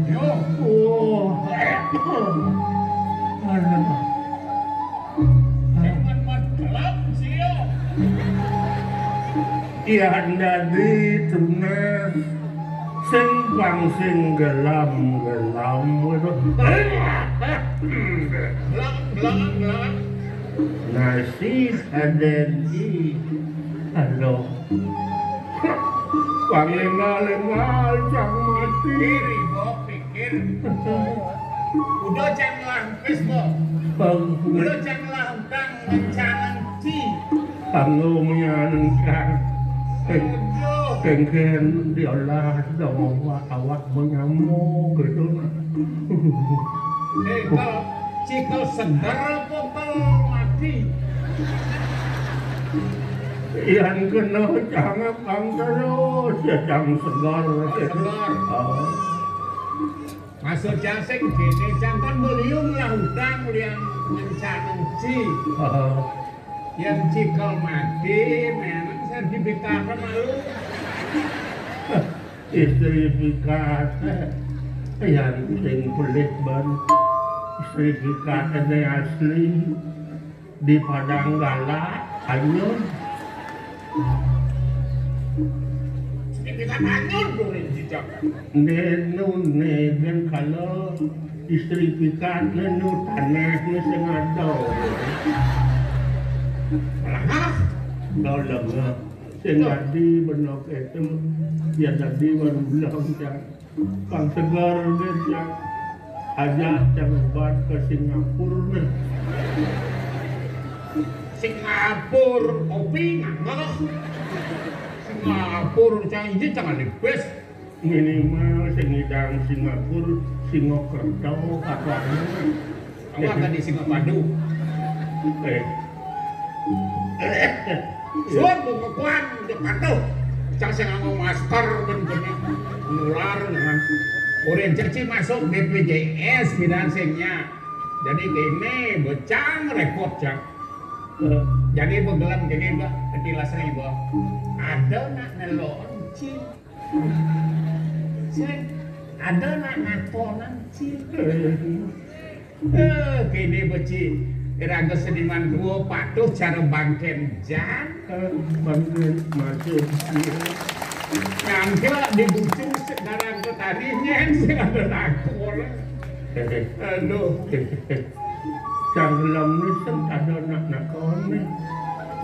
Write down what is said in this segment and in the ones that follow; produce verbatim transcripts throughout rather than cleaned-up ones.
Yo. Oh. Aduh. Sing mat-mat gelap sih, yo. Iya, dadi tunas sing pang sing gelam-gelam gitu. Gelam, gelam, gelam. Nasib aden i. Aduh. Pangengal-engal cang mati. Pikir, Ibo, pikir. Udah cang lampis, Bo. Bang. Udah cang lampang ngencangan ci. Kanggo menyanengkan. Aduh. Kengken diolah dong awak, awak menyambung gitu. Eh, kal, cikel seger apa kal mati? Yang kena cangap bang terus, ya cang segar. Segar. Oh. Maksud cang sing gini, cang kan beliung lah udang liang ngencaneng ci. Oh. Yang cikel mati, memang sertifikat malu. Istri pikat, yang sing pelit ban. Istri pikat ini asli di Padang Gala, Anyun. Ini kan Anyun tuh, ini jejak. Nenu, negen kalau istri pikat, nenu tanah, ini sing ada. Malah, kau lengah. Sing dadi benok itu, ya dadi baru bilang, Cang. Pang segar, deh, Cang. Aja, Cang, obat ke Singapura, nih. Singapura, kopi nganggo. Singapura, Cang, ini jangan di bes. Minimal sing ngidang Singapura, Singokerto, apa. Awak kan di Singapadu. Eh. Suwun, Bu, kekuan, udah patuh. Cang sing nganggo masker, ben kena nular, kan. Urin ceci masuk B P J S, bidan singnya. Jadi gini, becang repot, Cang. Eh. Jadi begelem gini, Mbak, ketilas ribu. Ada nak nelon, Ci. Sing ada nak nakonan, Ci. Eh, kene beci. Iraga seniman tua patuh cara bangken jan. Eh, bangken masuk, iya. Nyangka dibucung sekarang ke tadi, nyen, sing ada nakon. Eh. Aduh. Canggelem ni sing ada nak nakon ni.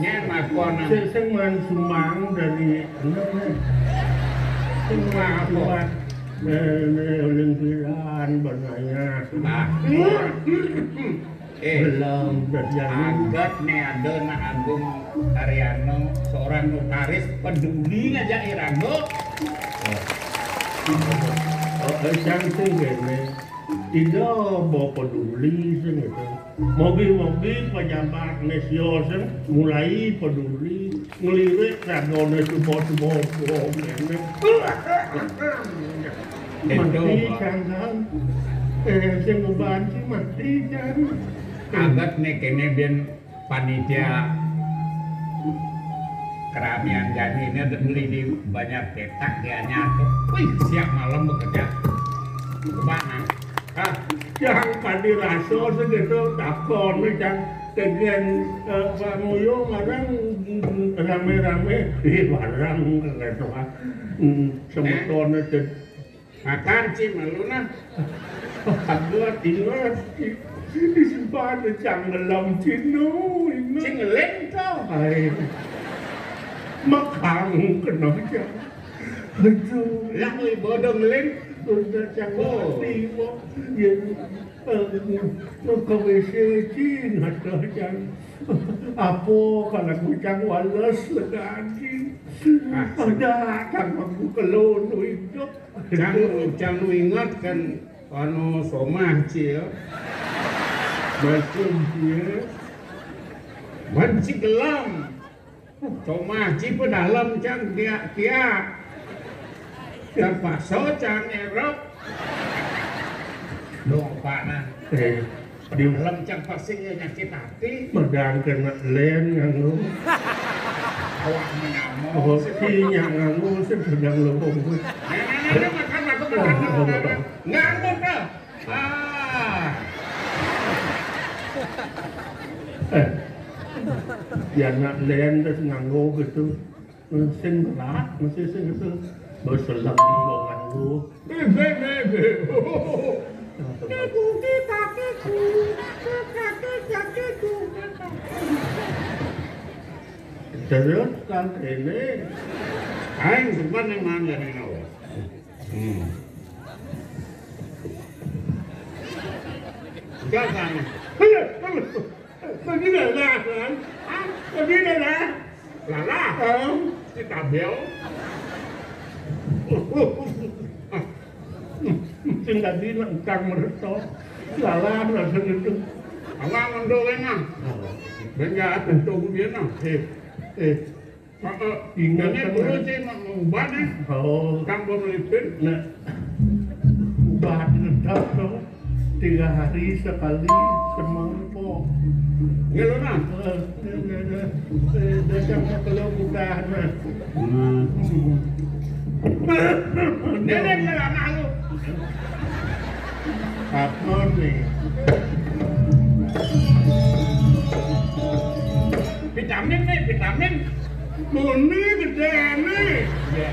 Nyen nakon. Sing, sing man sumbang dari anu ni. Sing man sumbang. Eh, ni uling piran banaya. Nah. Eh, belum terjadi. Agat ni ada nak Agung Ariano, seorang notaris peduli ngajak iraga. Oh, eh, cang sing kene. Ida ba peduli sing itu. Mogi-mogi pejabat Nesio sing mulai peduli, ngelirik ragone suba-suba, suba ngene. Mati, Pak. Cang, kan? Eh, sing uban sing mati, Cang. Agat nih kene ben panitia keramian jani ini ada beli di banyak petak dia nyatu. Wih, siap malam bekerja. Coba, nah. Ah, yang tadi rasa segitu takon, Cang. Tegen, eh, Pak Muyo barang rame-rame, ih, barang gitu, kan. Hmm, semeton itu. Makan, Ci, malu nah. Aduh, ingat, Ci. Disimpan, Cang, dalam Cino, ingat. Cing leng kau. Hai. Makang kena, Cang. Aduh. Lah, oi, bodong leng. Udah, Cang, oh. Mati, kok. Ya, eh, ke W C, Cing, ada, Cang. Apa kalau Cang wales lagi? Ah, ada, Cang, aku kelon hidup. Cang, Cang nu ingat kan, anu, somah, Ci, ya. Macam, Ci, ya. Banci gelam. Somah, Ci, pe dalam, Cang, kia, kia. Terpaksa, Cang, erok. Lho, Pak, nah. Eh, di lem cang pasing ya nyakit hati. Medang kena len nganggo. Awak menamo. Oh, si nyak nganggo, si pedang lowong. Nah, nah, nah, nah, makan, makan, makan, makan, makan. Nganggo, Pak. Ah. Eh. Ya nak len terus nganggo gitu. Sing berat, mesti sing kesel. Bos selak di bawah lu. Bebe, bebe. Kakiku, kakiku, kakiku. Terus kan ini. Aing sempat yang mana nih, no? Hmm. Enggak kan? Ayo, ayo. Tadi dah, dah, kan? Ah, tadi dah, dah. Lalah. Hah? Si Tabel. Sing tadi nak utang mereto. Lalah rasa gitu. Awak ngondo kena. Benda tentu dia nah. Eh, eh. Heeh. Ingat ini kan, dulu sih mau ubah nih. Oh. Kang Bom Lipin. Nah. Ubah tetap dong. Tiga hari sekali semangkok. Ngelona. Eh, eh, eh, eh, datang ke kalau bukan. Hmm. Nenek ngelona lu. Apa nih? Vitamin nih, vitamin. Muni gedene. Iya.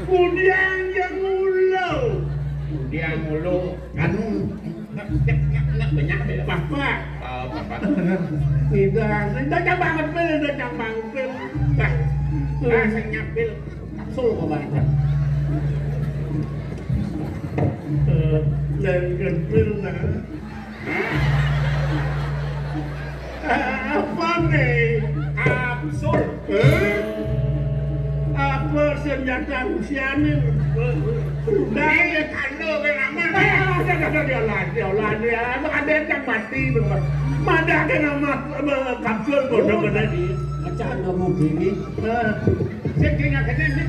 Kudiang yang ulo. Kudiang ulo. Anu, nak, nak, nak, nak banyak apa ya? Bapak. Oh, bapak. Tidak, tidak banget, Pil, tidak banget, Pil. Dah. Ah, saya nyapil. Kapsul kok banyak. Eh, dan kecil, nah. Apa nih? Kapsul. Eh? Apa senjata Rusia nih? Udah. Ini kandung yang aman. Eh, ada, ada, dia lagi, dia lagi. Ada yang mati, Bang. Mana ada nama, eh, kapsul bodoh bener. Macam ada mau gini. Eh. Sing keringat ini, ini.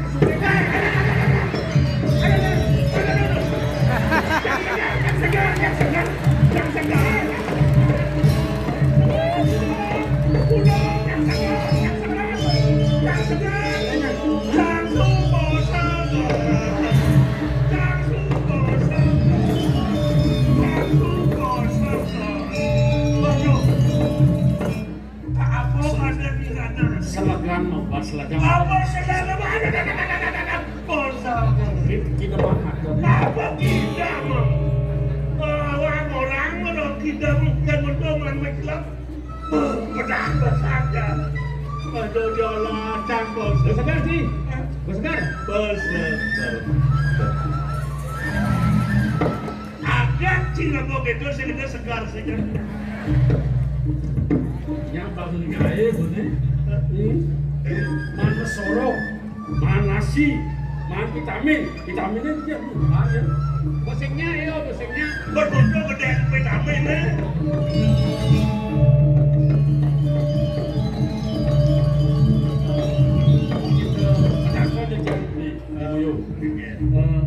Apa ada di sana? Selegan, Bang, selegan. Apa selegan? Ada, ada, ada, ada, ada, ada. Bosan. Kita, kita makan. Apa kita, Bang? Orang, orang, orang kita bukan mendoman, menjelang. Pedah saja. Aduh, ya Allah, cang, Bos. Bos Segar, sih. Hah? Bos Segar. Bos Segar. Ada cing apa gitu, sing itu segar, sing itu. Nyapa punya air, punya. Hmm. Mana sorok, mana nasi, mana vitamin. Vitaminnya dia lumayan. Pusingnya, iya, pusingnya. Berbutuh gede vitamin, eh. Kita, kita, Ayo, eh,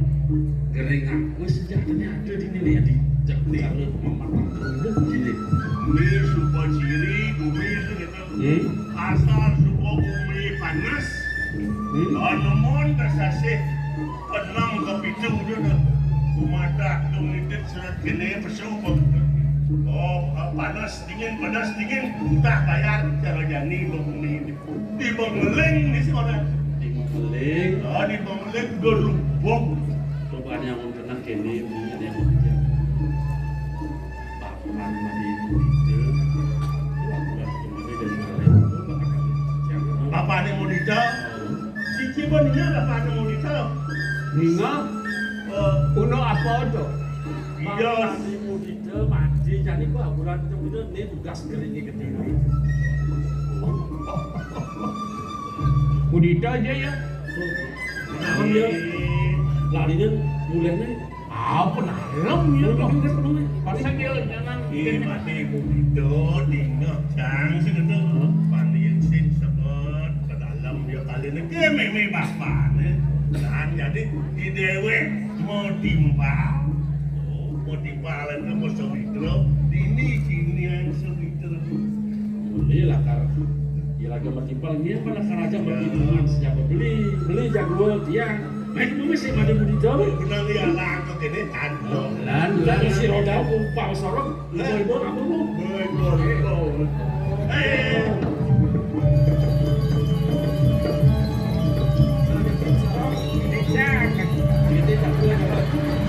gering aku sejatinya ada di nini ya, di cek di kalau mama dulu gini. Ini suka ciri, bumi itu gitu. Hmm? Asal suka bumi panas. Hmm? Kalau nemuan kesasih, enam ke pitu dia dah. Kumata, tuh ngidit, serat gini, pesu, begitu. Oh, eh, panas, dingin, panas, dingin. Entah bayar, cara jani, bumi itu. Di Bangling ni sekolah. Di Bangling. Oh, di Bangling gerubung. Coba yang mau tenang kene, ini ada yang mau kerja. Bapak mandi itu. Itu aku dah temannya dari kalian. Coba akan kerja. Bapak ni mau dita. Siji pun ninga bapak ni mau dita. Ninga? Eh. Uno apa tu? Iya. Bapak ni mau dita, mandi, jadi aku akurat tu kita ni tugas geringi gede. Mudita aja ya. Nah, dia larinya mulainya apa nalem ya? Masa dia jangan. Ih, mati mudita, ninga, cang, sih kata. Hah? Pandian sin sebut ke dalam dia kali ni ke meme bapak ni. Dan jadi di dewek mau timpal. Oh. Mau timpalan ke mau sawitra, dini sini yang sawitra. Beli lah kar. Ya lagi mau timpal, ini mana karaja mau timpalan siapa beli, beli jagoan tiang. Baik, mau masih pada budi jauh. Benar ya, langkah ini tanpa. Lan, lan, si roda, upah sorong, ibu-ibu, apa lu? Ibu-ibu. Eh. Ini siapa? Ini siapa?